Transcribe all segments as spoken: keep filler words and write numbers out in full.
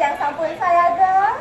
Yang sampun sayaga.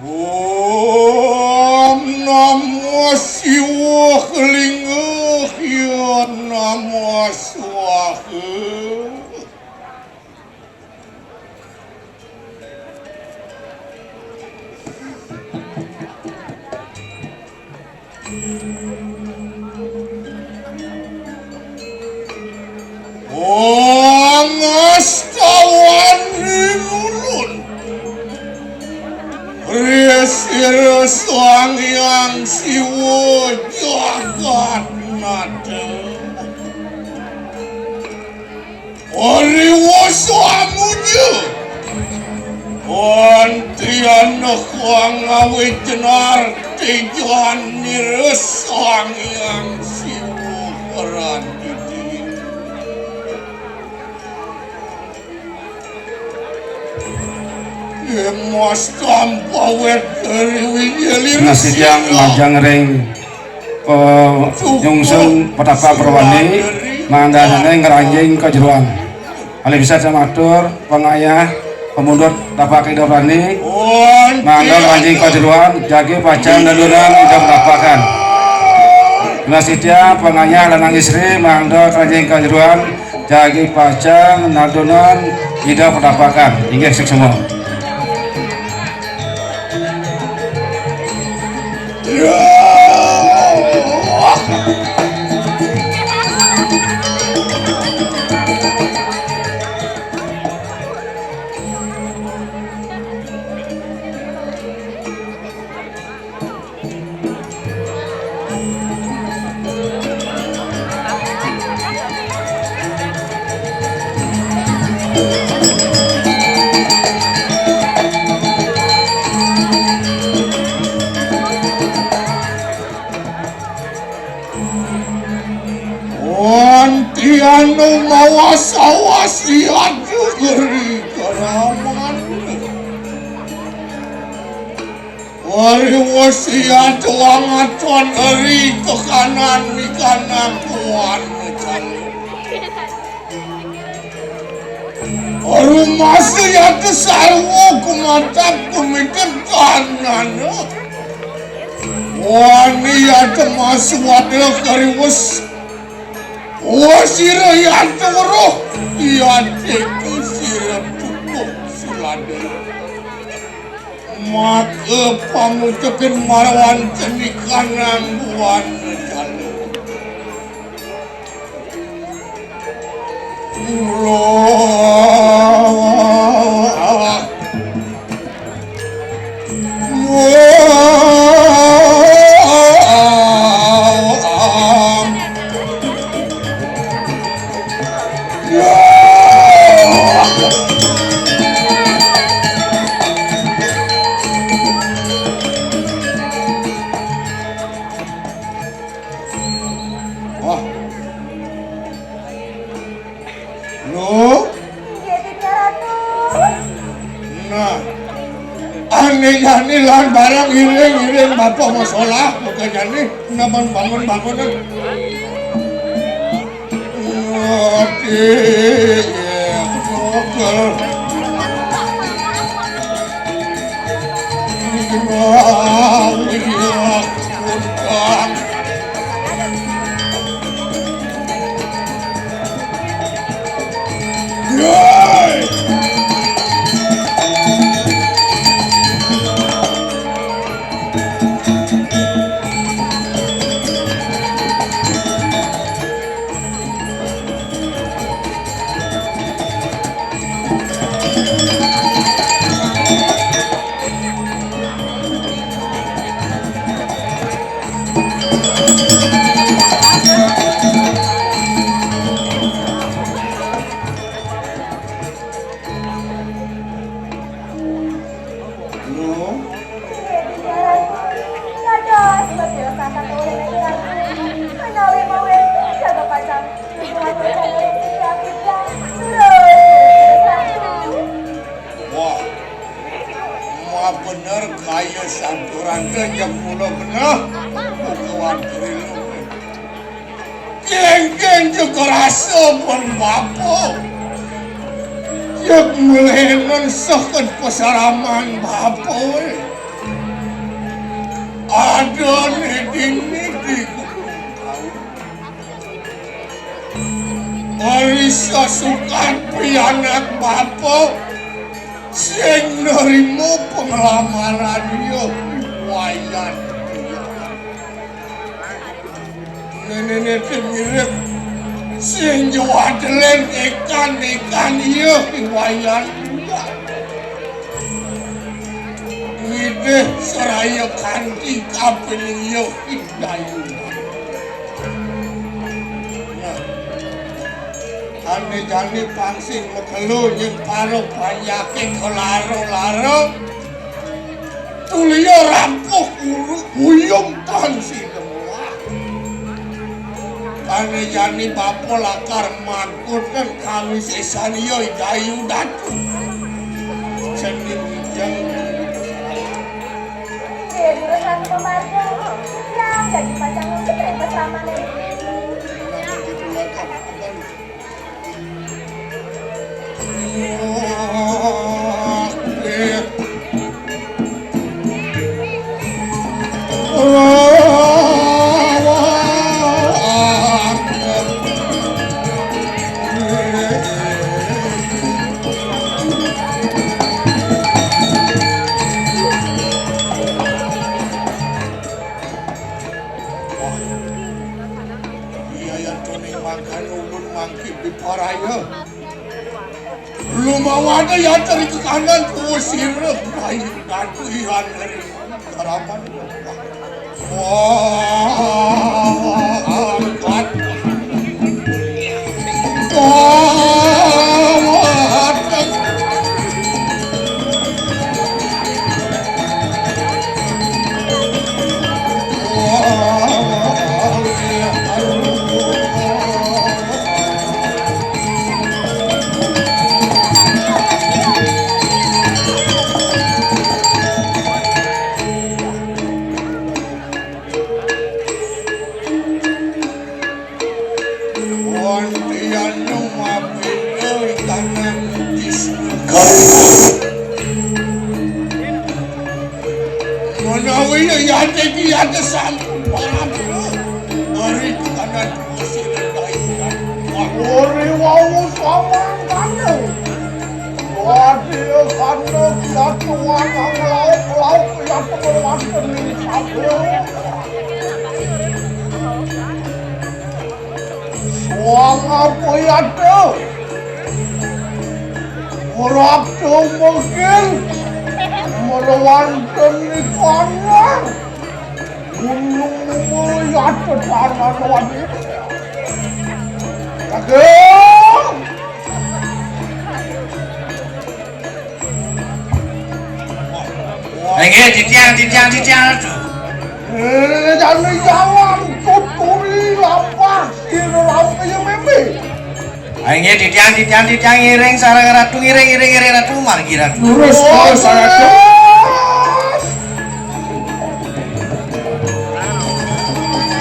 Om Namo Siwah Lingga, ya Namo Swaha. Pangastawan ulun ri sira Sang Hyang Siwa Jagatnata. Pariwasa amuja. Antiana kang awit jenar tijan nira Sang Hyang Siwa Pradidi. Emas tampawet riwi jelir. Nah, siang majang ring, eh, nyungsung petapa perwani, mangda nene ngranjing ka jeroan. Alih bisa camatur, pangayah, pemundut tapak ida perwani, mangda ngranjing ka jeroan, jagi pacang dadunan ida petapakan. Nah, sitia pangayah lanang istri, mangda ngranjing ka jeroan, jagi pacang dadunan ida petapakan. Inggih, suksma. Antianu mawas-awas iadu geri keraman. Ari wasiat wangaton ri tekanan mikanakuan calon. Rumasa yata sarwa kumatap kumitet kanan. Wani yata masuwada kariwes. Wasira yata weruh. Yata kusira tutup silada. Maka pamutekin marawan cenikan nangguan jalo. Mula. Wah. Loh. Inggih, Dinda Ratu. Nah. Ane jani lan barang iring-iring bapa masalah, bukan jani. Naman bangun-bangunan. Ngerti, ya, betul. Nah, iya, bukan. Yuk rasa pun bapa. Yuk mulai ngensohkan pasaraman bapa. Ada ni dini di gunung kau. Ari sasukan pianak bapa sing nerima penglamaran iya Wayan. Nenek-nenek mirip sing juadelen ikan-ikan iya Wayan. Ngidih seraya kanti kapining iya Dayu. Nah, ane jani pang sing makelo nyeng para panyakit kelara-lara. Tulia rampuh guru buyung tan sinemuah. Ane jani bapa lakar mangkut dan kami sesania Dayu Datu. Seni wijang. Inggih, durus Ratu Pemarga. Yang dadi pacang ngusik ring pasramane. Iya, ya, tuning mangkane ulun mangkin diparaya. Lumawana ya, teri kekanan tuwa sira, Rayi Datu Ihan dari Karaman. Wah, angkat. Wah, angkat. Wonten anu mabena ing tanah Bugis. Menawi yate kiyate sampun parab, mari kanan Gusti Ratu. Ori wau samangkana. Wadya kanda kiyate wanang lauk-lauk kiyate wonten ing sabda. Suang apa yata? Ora tumungkir mlawan tenikana. Gunung mulyata tanah wadi. Kagem. Inggih, titiang, titiang, titiang, Ratu. Eh, jane jalan tuturi lampah sira rampe ya meme. Inggih, titiang, titiang, titiang, ngiring sareng Ratu, ngiring, ngiring, ngiring Ratu, margi Ratu. Lurus, lurus, Ratu.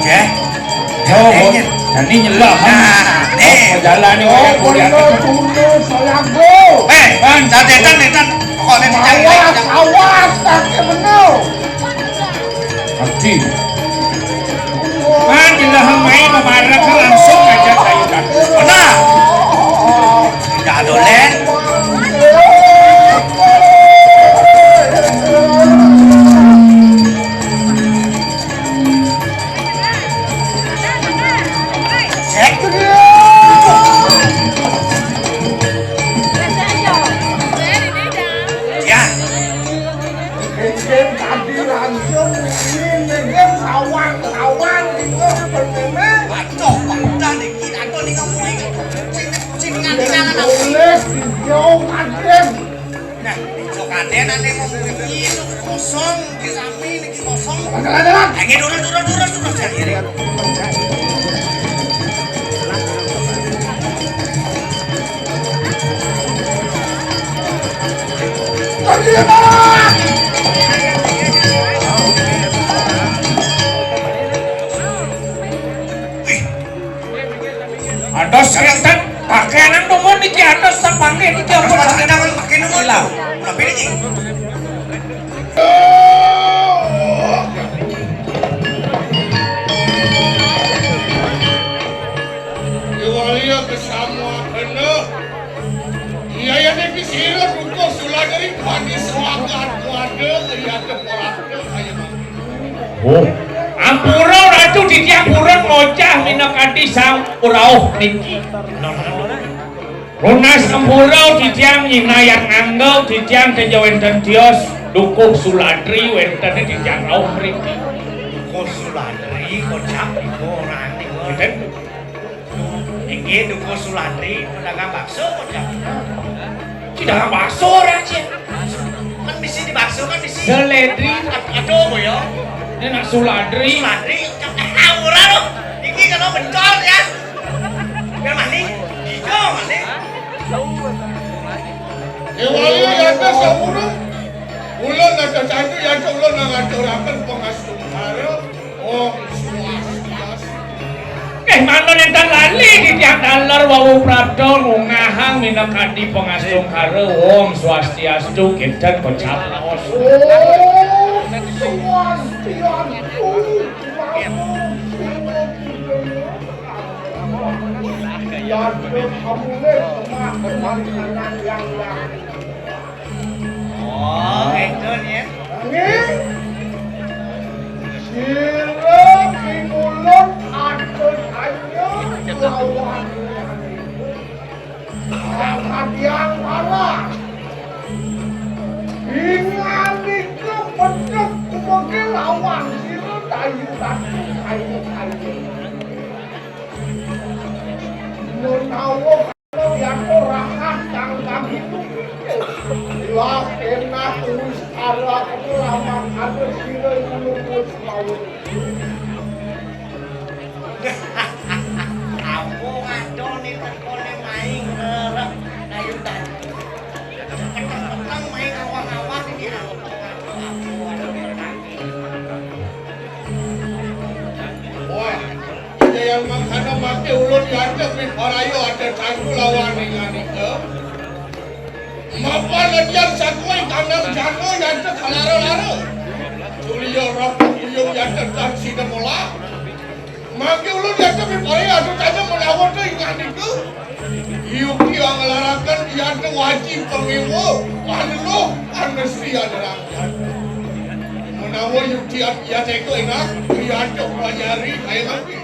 Nggih. Yo, Bu. Jani nyelah. Nah, nih. Jalan ini. Oh, bener, tunduk, saya go. Eh, Bang, catetan, netan. Pokoknya awas, awas, pakai bener. Abdi. Bang, jelah main, marah, langsung aja kayu kan. Benar. Tidak ada, Len. Cek. Ya. Nggih, tadi langsung ini nggih kawan-kawan ini bener. Aduh, Pak, udah niki, aduh, ning ngomong iki. Sing, sing nganti jalan aku. Boleh dijauh, Raden. Nah, ijo kadenan ning ngomong iki kosong, iki sami niki kosong. Jalan, jalan. Ayo, turun, turun, turun, turun, jangan kiri. Wih. Ados, kenten, pakeanan numun niki ados, tepangge niki ampun. Pakeanan numun. Ilang. Tapi niki. Iwalia kesamuan bener. Iya, ya, niki sira dukuh Suladri, padi sewagat kuada, iya, tepolak, ayo. Oh, ampura Ratu, titiang purun ngocah minakadi sang rauh niki. Nunas ampura titiang nyinayang nganggo, titiang ten ja wenten tios, dukuh Suladri wenten titiang rauh mriki. Dukuh Suladri, kocap niku orane. Kinten. Inggih, dukuh Suladri, pedagang bakso, kocap. Pedagang bakso orang sih. Kan bisa di bakso, kan bisa. Seledri. Aduh, boyo. Ini nak Suladri. Suladri, ah, murah loh. Iki kalau bencol ya. Biar maning, hijau maning. Dewa ya, ya, sampun. Ulun ada candu ya, ulun ngaturaken pangastungkara. Om Swastiastu. Eh, mangda nenten lali titiang taler wau prapta ngungahang minakadi pangastungkara. Om Swastiastu, kinten kocap raos. Om Swastiastu. Ya, amune semakin yang yang. Oh, gitu, ya. Nanging sira kinulun atur aja lawan. Kadiang parah. Inganika bedek kumeke lawan sira dayu ratu kayu-kayu. Menawa Yata rahat kang kami. Lah enah wis ala kelaman ada sira nulungus mawon. Ampun, adone tekone maing ngerep kayutan. Peteng-peteng maing awang-awang iki. Ampun, adone. Wah, yen mangkana mangke ulun yadep ing paraya ada tandu lawan inganika. Mapan etian sakuwe kandang jana yadep kalara-lara. Julia rapuh buyung yadep tan sida mola. Mangke ulun yadep ing paraya ada tandu menawa te inganika. Yuki anglaraken yadep waji pangewa, paneluh, panesti aderang. Menawa yukti at-, yateka enak, yadep wajari, kaya mangke.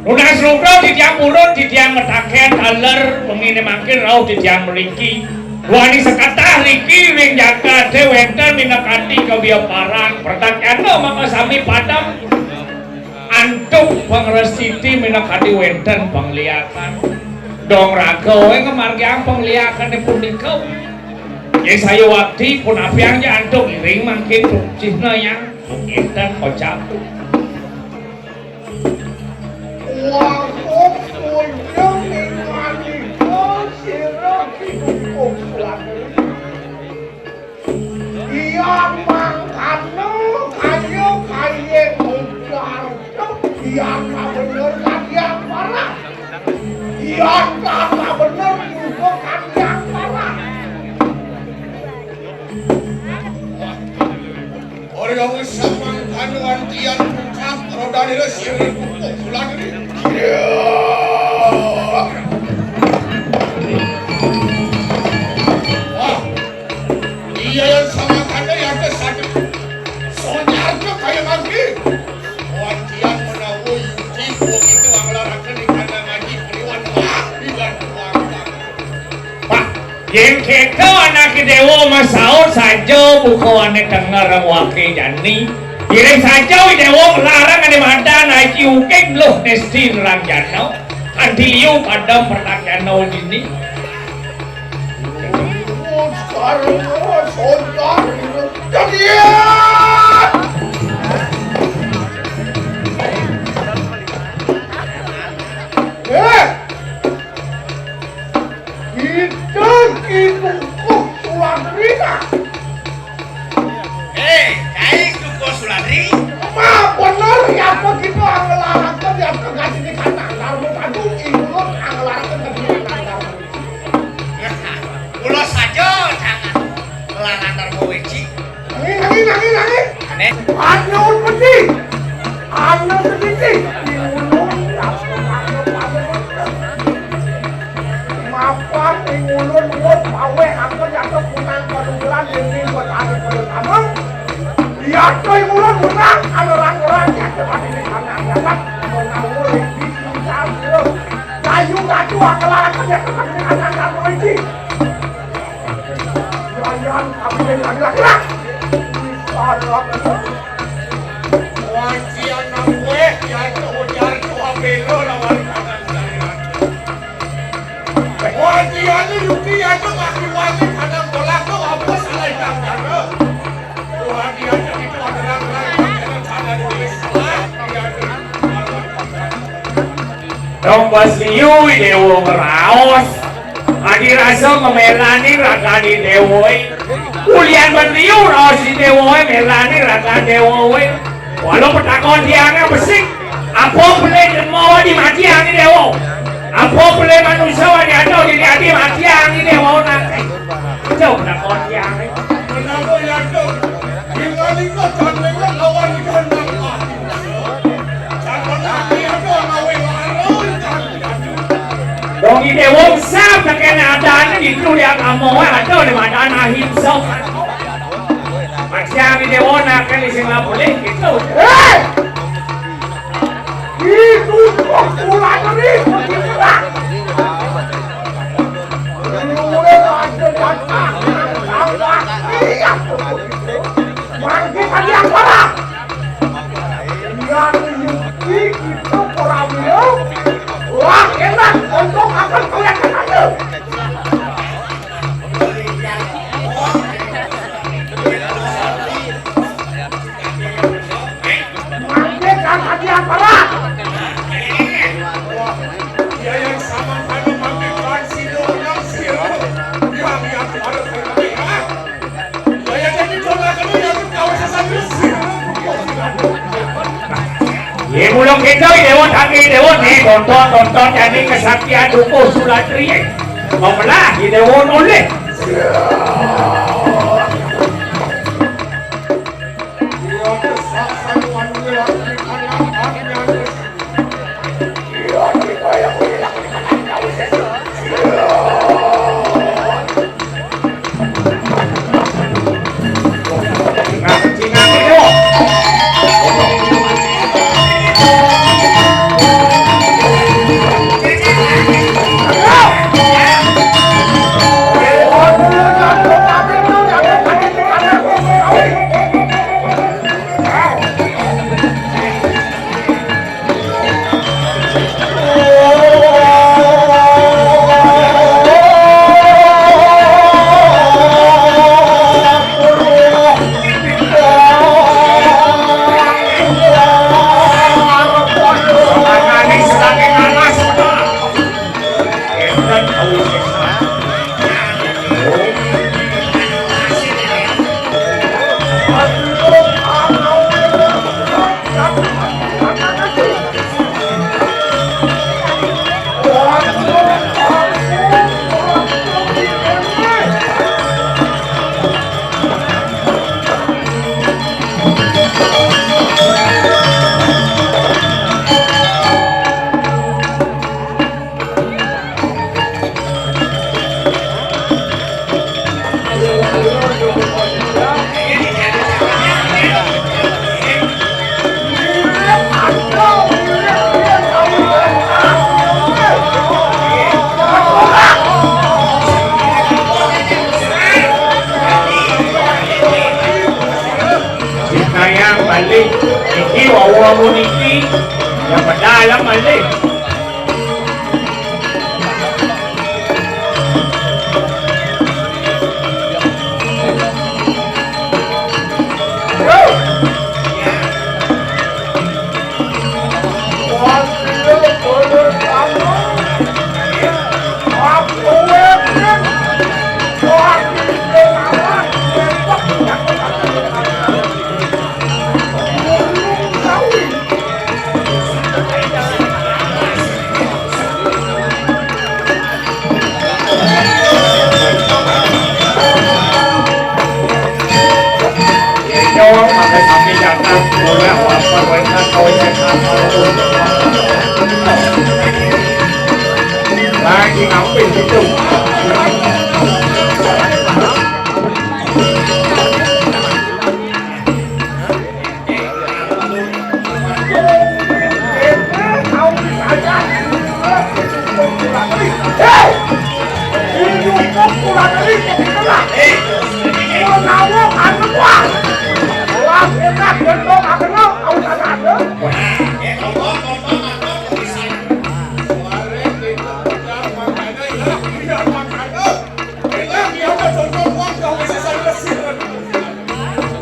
Nunas rukra titiang purun, titiang mataken taler, pengine mangkin rauh titiang mriki. Wani sekatah riki ring jagate wenten minakadi kabiaparan, pertakyana maka sami padem. Antuk pangrestiti minakadi wenten pangliakan. Dong raga wae ngamargiang pangliakane punika. Yesaya wakti pun apiang ja antuk iring mangkin cihna yang kinten kocap. Wangkung kuyung ing manika sira kidung kok suwatri. Iya mangkana kaya kaya ujar. Iya kabener kadiang parah. Iya kabener juga kadiang parah. Ora wis samangkana wantian pukat rodanira sira kukuh bulan ini. Wah, iya yang samangkana ya ada satu. Sonyarnya kaya mangki. Wantian menawa yukti wong itu anglaraken di kandang ngaji keliwan. Wah, di kandang. Pak, yen keto anake dewa masaur saja bukawane tenger wake jani. Iring saja wi dewa larang ane madan aji ukik luh nesti nerang jana. Kanthi liu padem pertakyana dini. Sekarang saudara. Eh! Kita kinukuh Sulandri, nah. Eh, kae dukuh Sulandri. Mah bener ya apa kita ngelarakan ya apa kasih di kanan. Lalu tadi Anu peti, anu peti. Mapan ing ulun wong pawe aku nyata punang panugeran dening petani pertama. Iya, ing ulun menang, ada orang-orang nyata pada di sana dapat mengawal di sana. Kayu batu akal akan nyata pada di sana. Layan kami lagi-lagi lah. Bisa. Wajian nang weh, ya itu ujar tuh apelo lawan kanan saya. Wajian itu Yuki ya itu kaki wajib kadang bola tuh apa salah yang sana. Wajian itu adalah kanan sana tulis salah, ya itu. Dong bas liu dewa ngeraos. Adi rasa ngemelani ragane dewa. Ulian bas liu raos di dewa melani ragane dewa. Walau petakon tiangnya besik. Apa boleh mau di mati angin dewa? Apa boleh manusia wadi ada di adi mati angin dewa nak? Jauh petakon tiangnya. Kenapa ya tuh? Tinggal ikut tandingan lawan gandang. Dong ide wong sab tekene adane itu dia kamu ada di madana ahimsa. Masih ide wong nak kali sing boleh gitu. Eh! Itu kok mulai dari kita. Mulai aja datang. Iya. Mangke kalian parah. Yang nyuci itu kurang minum. Wah, enak. Untung akan kelihatan aja. Mangke kan hadiah parah. Ya yang sama pada mangke kan silo yang silo. Yang yang ada. Ye mula kita dewa tangi dewa ni tonton tonton jadi kesaktian dukuh sulatri. Memelah di dewa oleh. Sayang balik, iki wawa niki, ya padahal balik. Lagi ngapain gitu?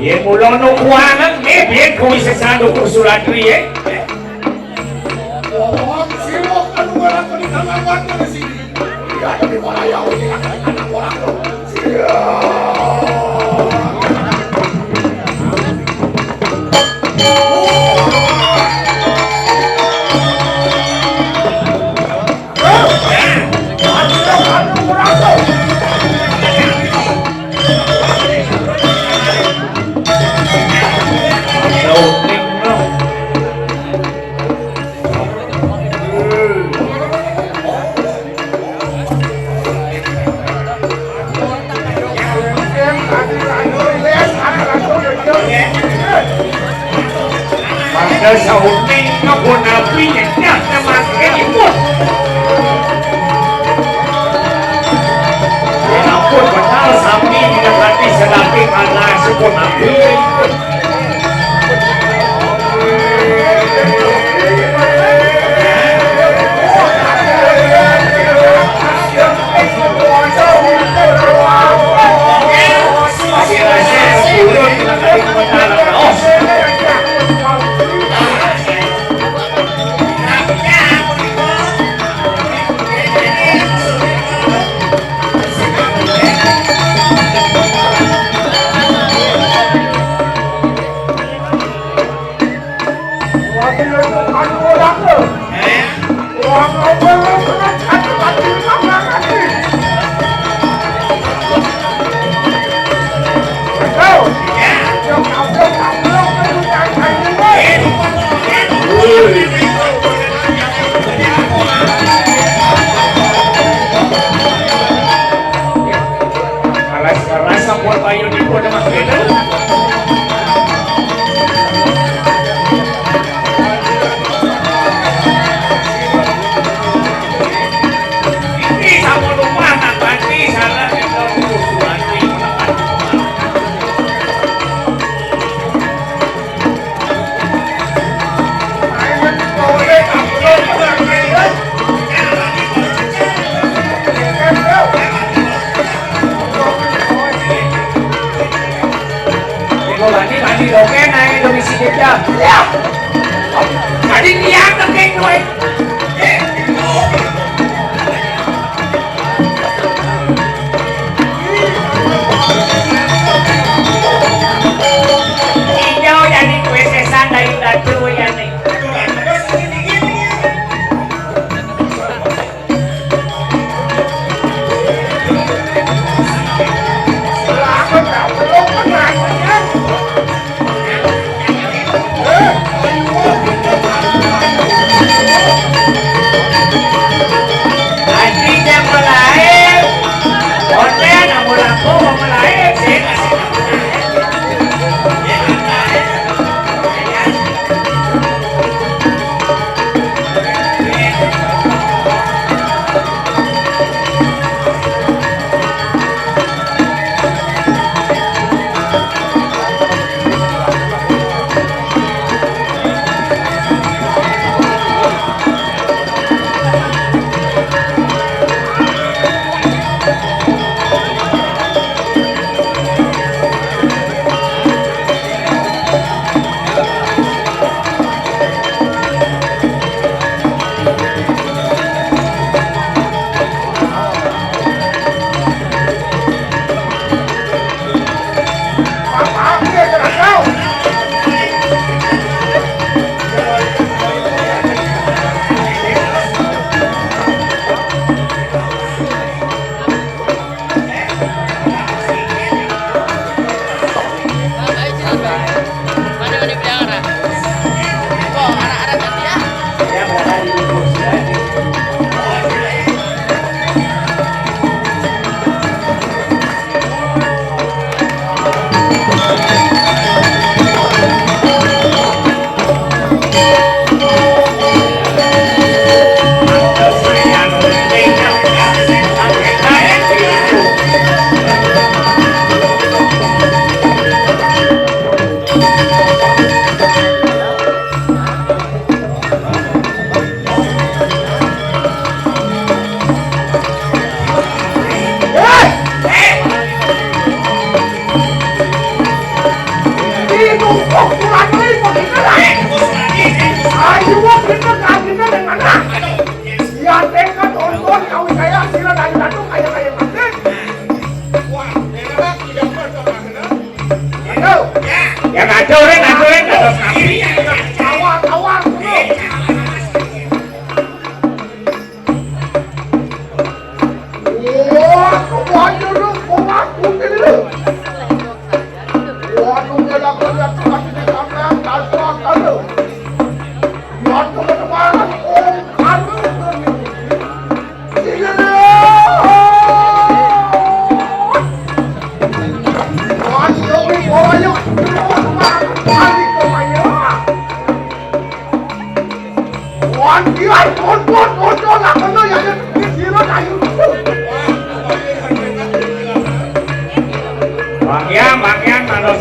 Yén mula nu kuangan, eh, yén kuwi sesando Sulatri, eh. Wong sira anu ora kena kawan di sini. Iya, tapi malah ya, ini anak orang tuh. Iya. Mangda sauni kebon api nyenyah nemakin ipun. Ampun benar sami didekati sedati panas kebon api. Alas keras sampun payu dipun Mas Beda. Iki sampun rumah nak banti salah kita urus banti. Ibu Bani, Bani Roke, naik domisi kerja. Ya. Tadi niat pakai duit. Hijau jadi kue sesan dari batu ya nih.